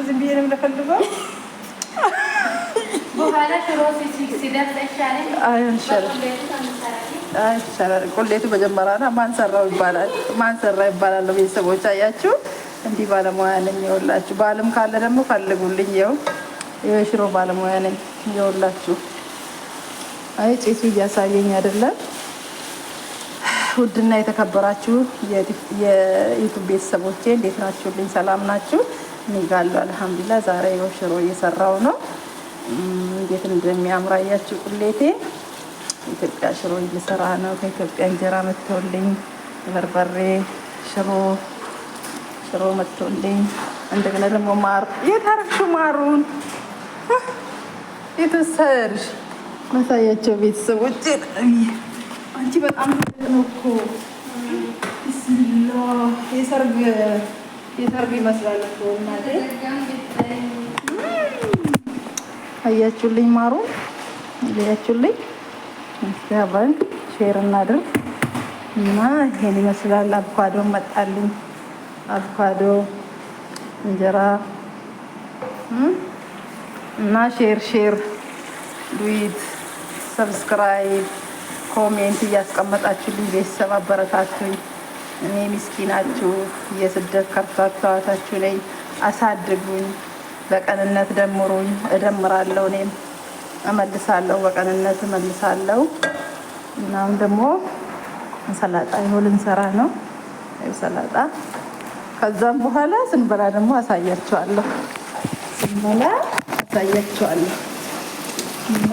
ዝም ብዬ ነው የምለፈልገው። በኋላ ሽሮ ሲደርስ አይሻልም? አይ ይሻላል። አይ ይሻላል። ቁሌቱ መጀመሪያ ነው። ማን ሰራው ይባላል። ማን ሰራ ይባላል። ቤተሰቦች አያችሁ፣ እንዲህ ባለሙያ ነኝ። ይኸውላችሁ፣ ባልም ካለ ደግሞ ፈልጉልኝ። ይኸው የሽሮ ባለሙያ ነኝ። ይኸውላችሁ፣ አይ ጭሱ እያሳየኝ አይደለም። ውድና የተከበራችሁ የ YouTube ቤተሰቦቼ እንዴት ናችሁልኝ? ሰላም ናችሁ? እኔ ጋር አለሁ አልሐምዱሊላህ። ዛሬ ይኸው ሽሮ እየሰራው ነው። እንዴት እንደሚያምር አያችሁ ቁሌቴ። ኢትዮጵያ ሽሮ እየሰራ ነው። ከኢትዮጵያ እንጀራ መጥቶልኝ፣ በርበሬ ሽሮ ሽሮ መጥቶልኝ፣ እንደገና ደግሞ ማር። የት አደረግሽው ማሩን? የተሰርሽ ማሳያቸው ቤተሰቦች። አንቺ በጣም ነው እኮ፣ ቢስሚላህ፣ የሰርግ የሰርግ ይመስላል እኮ እናቴ። አያችሁልኝ፣ ማሩ አያችሁልኝ። እስኪ አብረን share እናድርግ እና ይሄን ይመስላል። አቮካዶ መጣልኝ። አቮካዶ፣ እንጀራ እና share share do it፣ subscribe፣ comment እያስቀመጣችሁልኝ ቤተሰብ አበረታቱኝ። እኔ ምስኪናችሁ የስደት ከርታታችሁ ነኝ። አሳድጉኝ፣ በቅንነት ደምሩኝ። እደምራለሁ፣ እኔም እመልሳለሁ፣ በቅንነት እመልሳለሁ። እና አሁን ደግሞ ሰላጣ ይኸው ልንሰራ ነው። ሰላጣ ከዛም በኋላ ስንበላ ደግሞ አሳያችኋለሁ። ስንበላ አሳያችኋለሁ። እና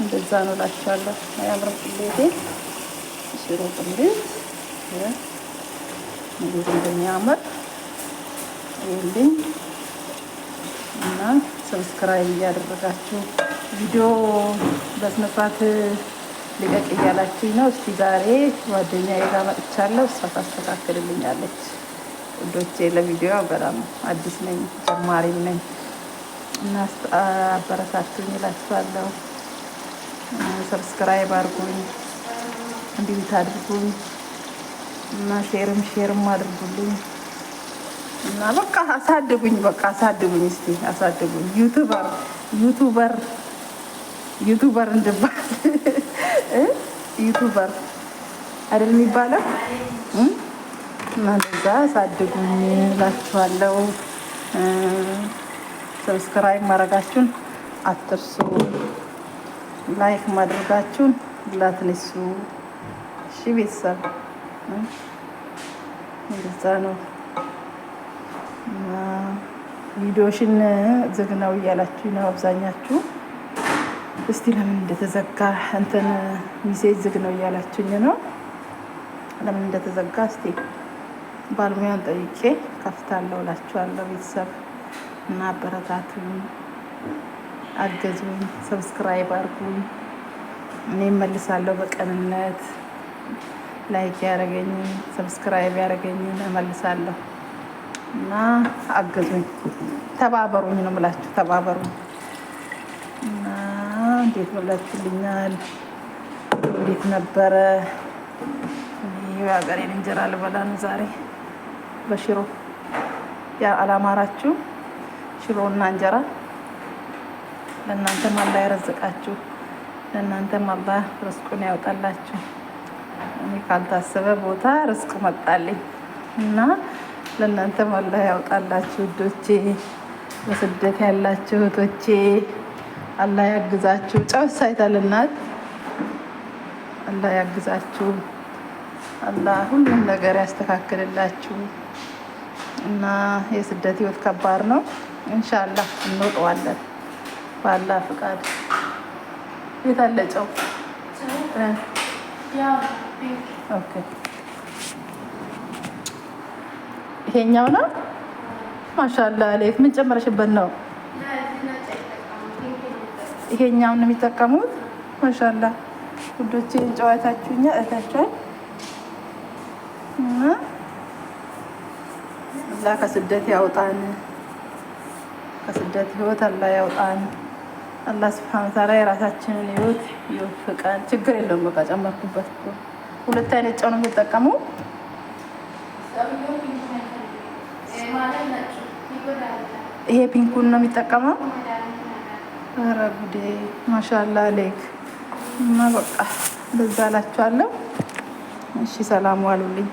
እንደዛ ነው እላችኋለሁ። አያምርም? ቁሌቴ ሽሮ ቁሌት እንዴት እንደሚያምር ይልኝ። እና subscribe እያደረጋችሁ ቪዲዮ በስነ ስርዓት ልቀቅ እያላችሁኝ ነው። እስቲ ዛሬ ጓደኛዬ ጋር መጥቻለሁ። እሷ ታስተካክልልኛለች። ውዶቼ ለቪዲዮ በጣም አዲስ ነኝ፣ ጀማሪም ነኝ እና አበረታቱኝ እላችኋለሁ። Subscribe አድርጉኝ፣ እንዲሁም አድርጉኝ እና share ም share ም አድርጉልኝ እና በቃ አሳድጉኝ፣ በቃ አሳድጉኝ፣ እስቲ አሳድጉኝ። YouTuber YouTuber YouTuber እንድባል፣ YouTuber አይደል የሚባለው? እና እንደዛ አሳድጉኝ እላችኋለሁ። Subscribe ማድረጋችሁን አትርሱ። Like ማድረጋችሁን ላትንሱ። እሺ ቤተሰብ፣ እንደዛ ነው። ቪዲዮሽን ዝግ ነው እያላችሁ ነው አብዛኛችሁ። እስቲ ለምን እንደተዘጋ፣ እንትን message ዝግ ነው እያላችሁኝ ነው። ለምን እንደተዘጋ እስቲ ባለሙያን ጠይቄ ከፍታለሁ እላችኋለሁ። ቤተሰብ እና አበረታቱኝ፣ አገዙኝ፣ subscribe አድርጉኝ። እኔ እመልሳለሁ በቅንነት። Like ያደረገኝን፣ subscribe ያደረገኝን እመልሳለሁ እና አገዙኝ፣ ተባበሩኝ ነው የምላችሁ፣ ተባበሩኝ። እና እንዴት ብላችሁልኛል? እንዴት ነበረ? የሀገሬን እንጀራ ልበላ ነው ዛሬ በሽሮ። ያ አላማራችሁ ሽሮና እንጀራ። ለእናንተም አላህ ያረዝቃችሁ፣ ለእናንተም አላህ ርስቁን ያውጣላችሁ። እኔ ካልታሰበ ቦታ ርስቅ መጣልኝ እና ለእናንተም አላህ ያውጣላችሁ ውዶቼ፣ በስደት ያላችሁ እህቶቼ አላህ ያግዛችሁ። ጨው ሳይታል እናት፣ አላህ ያግዛችሁ። አላህ ሁሉም ነገር ያስተካክልላችሁ እና የስደት ህይወት ከባድ ነው። ኢንሻአላህ እንወጣዋለን በአላህ ፍቃድ። የት አለ ጨው? Okay፣ ይሄኛው ነው። ማሻአላህ አለይክ። ምን ጨመረሽበት ነው? ይሄኛውን ነው የሚጠቀሙት። ማሻአላህ ውዶቼ፣ ጨዋታችሁኛ እህታችኋል እና አላህ ከስደት ያውጣን፣ ከስደት ህይወት አላህ ያውጣን። አላህ ስብሐነ ወተዓላ የራሳችንን ህይወት ይወፍቀን። ችግር የለውም። በቃ ጨመርኩበት እኮ። ሁለት አይነት ጨው ነው የምትጠቀሙ? ይሄ pink ኡን ነው የሚጠቀመው። ኧረ ጉዴ ማሻላ ሌክ እና በቃ በዛ እላችኋለሁ። እሺ ሰላም ዋሉልኝ።